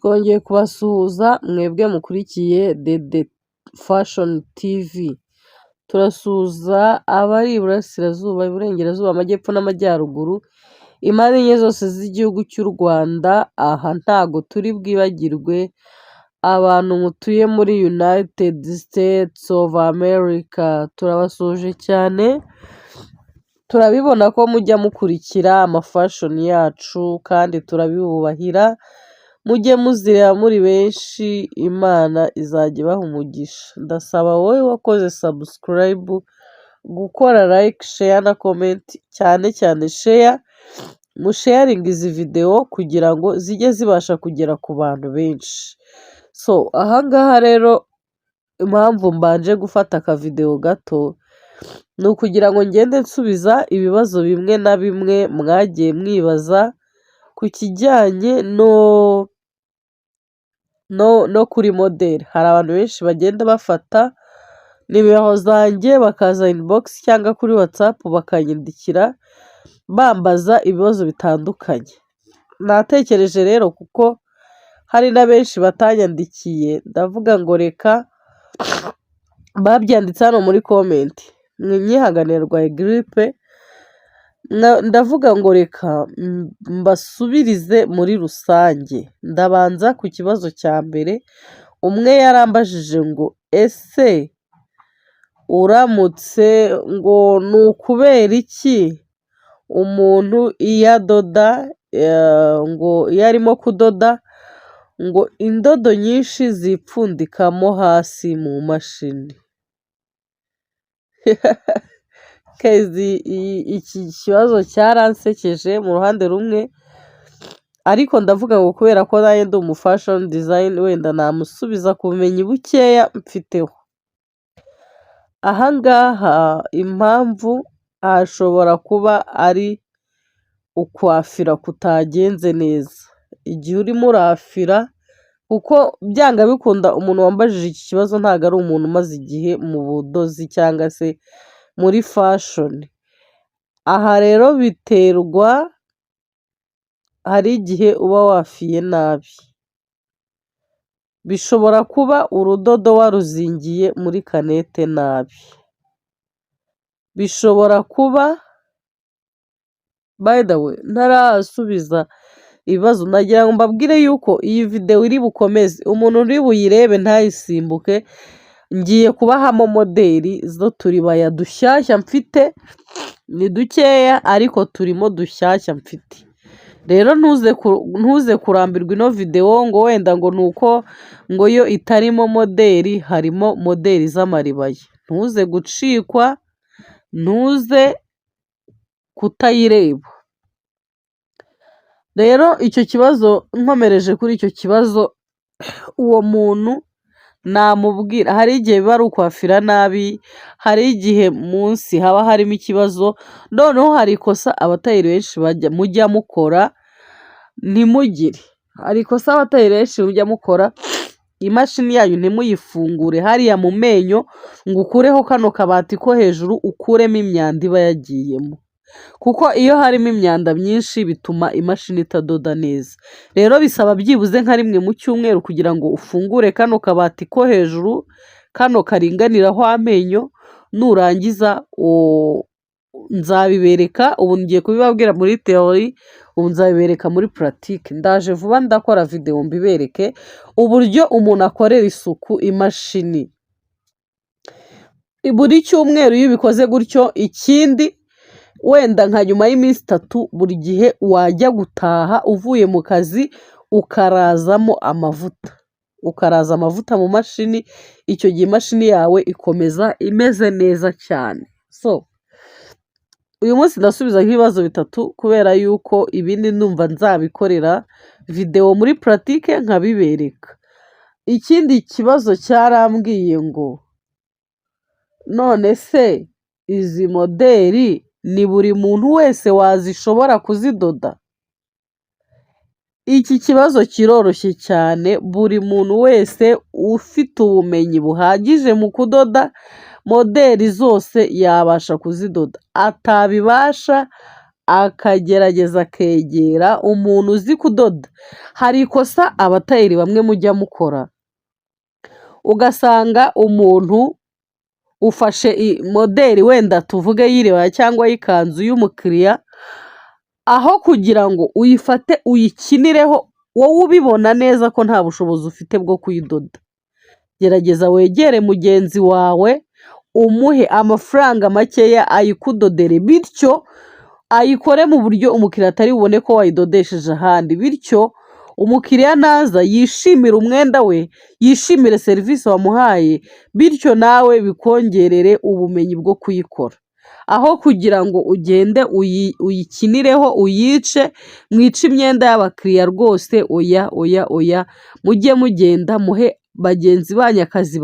Twongeye kubasuhuza mwebwe mukurikiye Dede Fashion TV. Turasuhuza abari iburasirazuba, iburengerazuba, amajyepfo n'amajyaruguru, impande enye zose z'igihugu cy'u Rwanda. Aha ntago turi bwibagirwe abantu mutuye muri United States of America, turabasuhuje cyane. Turabibona ko mujya mukurikira amafashion yacu kandi turabibubahira, mujye muzireba muri benshi, Imana izajya ibaha umugisha. Ndasaba wowe wakoze subscribe gukora like, share na comment, cyane cyane share, musharinge izi videwo kugira ngo zijye zibasha kugera ku bantu benshi. So aha ngaha rero, impamvu mbanje gufata akavidewo gato ni ukugira ngo ngende nsubiza ibibazo bimwe na bimwe mwagiye mwibaza ku kijyanye no kuri moderi. Hari abantu benshi bagenda bafata nimero zanjye bakaza inbox cyangwa kuri WhatsApp bakanyandikira bambaza ibibazo bitandukanye. Natekereje rero, kuko hari na benshi batanyandikiye, ndavuga ngo reka babyanditse hano muri comment. Mwinyihanganire, ndwaye giripe. Ndavuga ngo reka mbasubirize muri rusange. Ndabanza ku kibazo cya mbere. Umwe yarambajije ngo: "Ese uramutse ngo ni ukubera iki umuntu iyo adoda, ngo iyo arimo kudoda, ngo indodo nyinshi zipfundikamo hasi mu mashini?" Iki kibazo cyaransekeje mu ruhande rumwe, ariko ndavuga ngo kubera ko nanjye ndi umufashion designer, wenda namusubiza ku bumenyi bukeya mfiteho. Aha ngaha impamvu hashobora kuba ari ukwafira kutagenze neza. Igihe urimo urafira, kuko byanga bikunda umuntu wambajije iki kibazo ntabwo ari umuntu umaze igihe mu budozi cyangwa se muri fashion. Aha rero biterwa, hari igihe uba wafiye nabi. Bishobora kuba urudodo waruzingiye muri canette nabi. Bishobora kuba, by the way, ntarasubiza ibibazo, nagira ngo mbabwire yuko iyi videwo iri bukomeze, umuntu uri buyirebe ntayisimbuke. Ngiye kubahamo moderi z'uturibaya dushyashya mfite, ni dukeya ariko turimo dushyashya mfite. Rero ntuze kurambirwa ino videwo ngo wenda ngo ni uko ngo yo itarimo moderi, harimo moderi z'amaribaya. Ntuze gucikwa, ntuze kutayireba. Rero icyo kibazo, nkomereje kuri icyo kibazo, uwo muntu namubwira hari igihe biba ari ukwafira nabi, hari igihe munsi haba harimo ikibazo. Noneho hari ikosa abatayeri benshi mujya mukora ntimugire. Hari ikosa abatayeri benshi mujya mukora, imashini yanyu ntimuyifungure hariya mu menyo ngo ukureho kano kabati ko hejuru, ukuremo imyanda iba yagiyemo, kuko iyo harimo imyanda myinshi bituma imashini itadoda neza. Rero bisaba byibuze nka rimwe mu cyumweru kugira ngo ufungure kano kabati ko hejuru, kano karinganiraho amenyo. Nurangiza nzabibereka. Ubu ngiye kubibabwira muri théorie, ubu nzabibereka muri pratique. Ndaje vuba, ndakora videwo mbibereke uburyo umuntu akorera isuku imashini buri cyumweru. Iyo ubikoze gutyo, ikindi wenda nka nyuma y'iminsi 3, buri gihe wajya gutaha uvuye mu kazi ukarazamo amavuta, ukaraza amavuta mu mashini, icyo gihe imashini yawe ikomeza imeze neza cyane. So uyu munsi ndasubiza nk'ibibazo bitatu, kubera yuko ibindi ndumva nzabikorera videwo muri pratique nkabibereka. Ikindi kibazo cyarambwiye ngo: "None se izi moderi ni buri muntu wese wazishobora kuzidoda?" Iki kibazo kiroroshye cyane. Buri muntu wese ufite ubumenyi buhagije mu kudoda, moderi zose yabasha kuzidoda. Atabibasha Akagerageza akegera umuntu uzi kudoda. Hari ikosa abatayeri bamwe mujya mukora, ugasanga umuntu ufashe moderi, wenda tuvuge y'iribaya cyangwa y'ikanzu y'umukiriya, aho kugira ngo uyifate uyikinireho wowe ubibona neza ko nta bushobozi ufite bwo kuyidoda, gerageza wegere mugenzi wawe, umuhe amafaranga makeya ayikudodere, bityo ayikore mu buryo umukiriya atari bubone ko wayidodesheje ahandi. Bityo umukiriya naza yishimire umwenda we, yishimire serivisi wamuhaye, bityo nawe bikongerere ubumenyi bwo kuyikora. Aho kugira ngo ugende uyikinireho uyice, mwice imyenda y'abakiriya rwose, oya, oya, oya. Mujye mugenda muhe bagenzi banyu akazi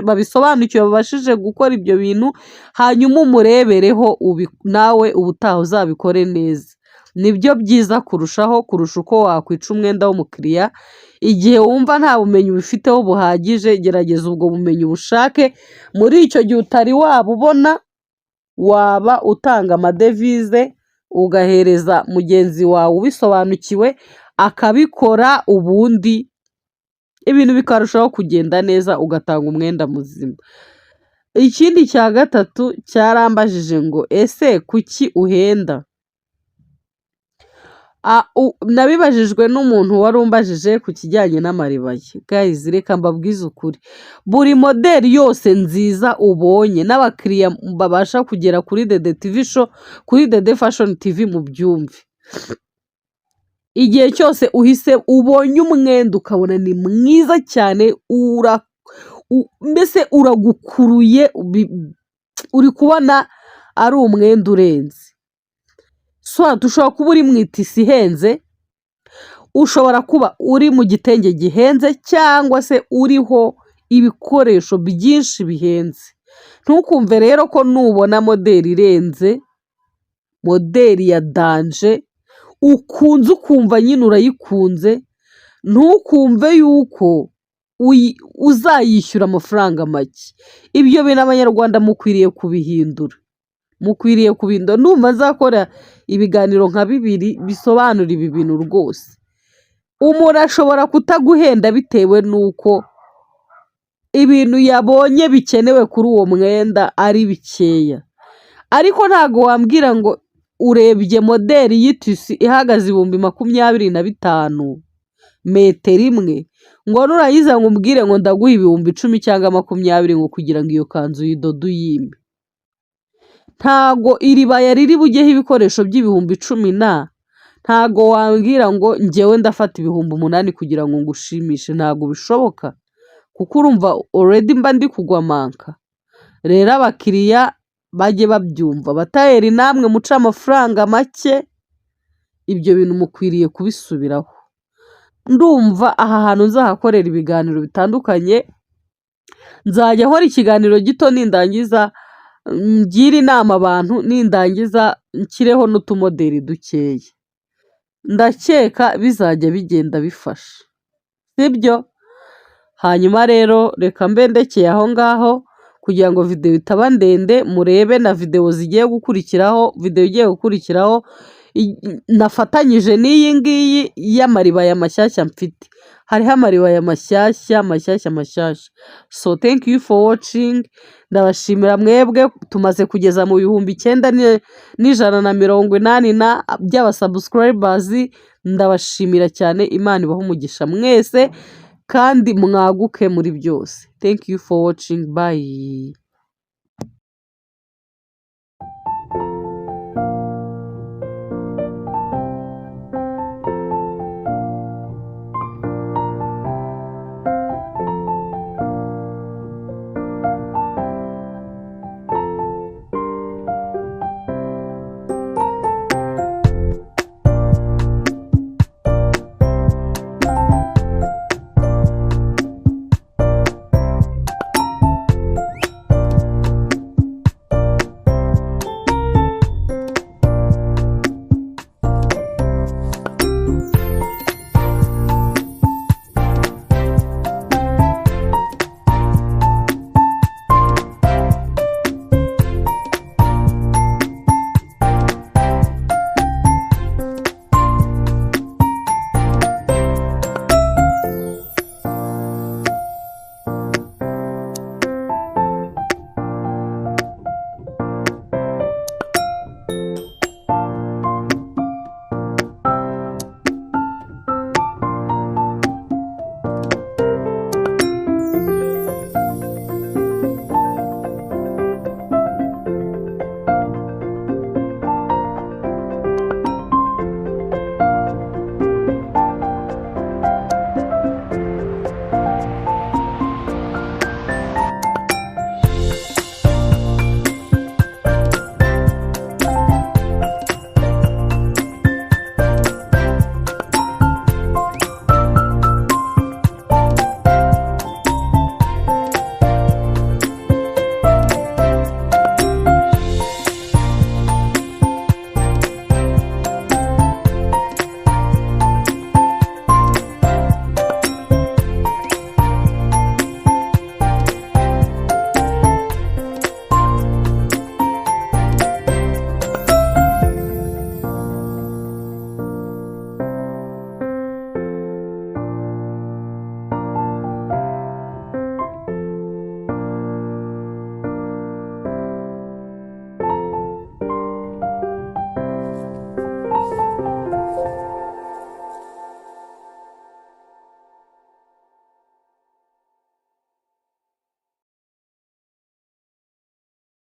babisobanukiwe, babashije gukora ibyo bintu, hanyuma umurebereho, nawe ubutaha uzabikore neza. Nibyo byiza kurushaho kurusha uko wakwica umwenda w'umukiriya. Igihe wumva nta bumenyi ubifiteho buhagije, gerageza ubwo bumenyi ubushake. Muri icyo gihe utari wabubona, waba utanga amadevize, ugahereza mugenzi wawe ubisobanukiwe akabikora, ubundi ibintu bikarushaho kugenda neza, ugatanga umwenda muzima. Ikindi cya gatatu cyarambajije ngo: "Ese kuki uhenda?" Nabibajijwe n'umuntu wari umbajije ku kijyanye n'amaribaya. Guys, reka mbabwize ukuri, buri moderi yose nziza ubonye n'abakiriya babasha kugera kuri Dede TV Show, kuri Dede Fashion TV, mu byumve, igihe cyose uhise ubonye umwenda ukabona ni mwiza cyane, mbese uragukuruye, uri kubona ari umwenda urenze, soit ushobora kuba uri mu itissu ihenze, ushobora kuba uri mu gitenge gihenze, cyangwa se uriho ibikoresho byinshi bihenze. Ntukumve rero ko nubona moderi irenze, moderi ya danger ukunze, ukumva nyine urayikunze, ntukumve yuko uzayishyura amafaranga make. Ibyo bintu Abanyarwanda mukwiriye kubihindura, mukwiriye kubihindura. Ndumva nzakora ibiganiro nka bibiri bisobanura ibi bintu rwose. Umuntu ashobora kutaguhenda bitewe n'uko ibintu yabonye bikenewe kuri uwo mwenda ari bikeya, ariko ntabwo wambwira ngo urebye moderi y'itissu ihagaze 25,000 metero imwe, ngo nurangiza ngo umbwire ngo ndaguha 10,000 cyangwa 20 ngo kugira ngo iyo kanzu uyidode uyimpe. Ntago iribaya riri bujyeho ibikoresho by'ibihumbi 10 na, ntago wambwira ngo njyewe ndafata 8,000 kugira ngo ngushimishe. Ntago bishoboka, kuko urumva already mba ndi kugwa manka. Rero abakiriya bajye babyumva. Abatayeri namwe muce amafaranga make, ibyo bintu mukwiriye kubisubiraho. Ndumva aha hantu nzahakorera ibiganiro bitandukanye. Nzajya nkora ikiganiro gito, nindangiza ngire inama abantu, nindangiza nshyireho n'utumoderi dukeya. Ndakeka bizajya bigenda bifasha, sibyo? Hanyuma rero reka mbe ndekeye aho ngaho kugira ngo videwo itaba ndende. Murebe na videwo zigiye gukurikiraho. Videwo igiye gukurikiraho nafatanyije n'iyi ngiyi y'amaribaya mashyashya mfite. Hariho amaribaya mashyashya, mashyashya, mashyashya. So thank you for watching. Ndabashimira mwebwe tumaze kugeza mu 9180 na by'abasubscribers. Ndabashimira cyane, Imana ibahe umugisha mwese kandi mwaguke muri byose. Thank you for watching, bye.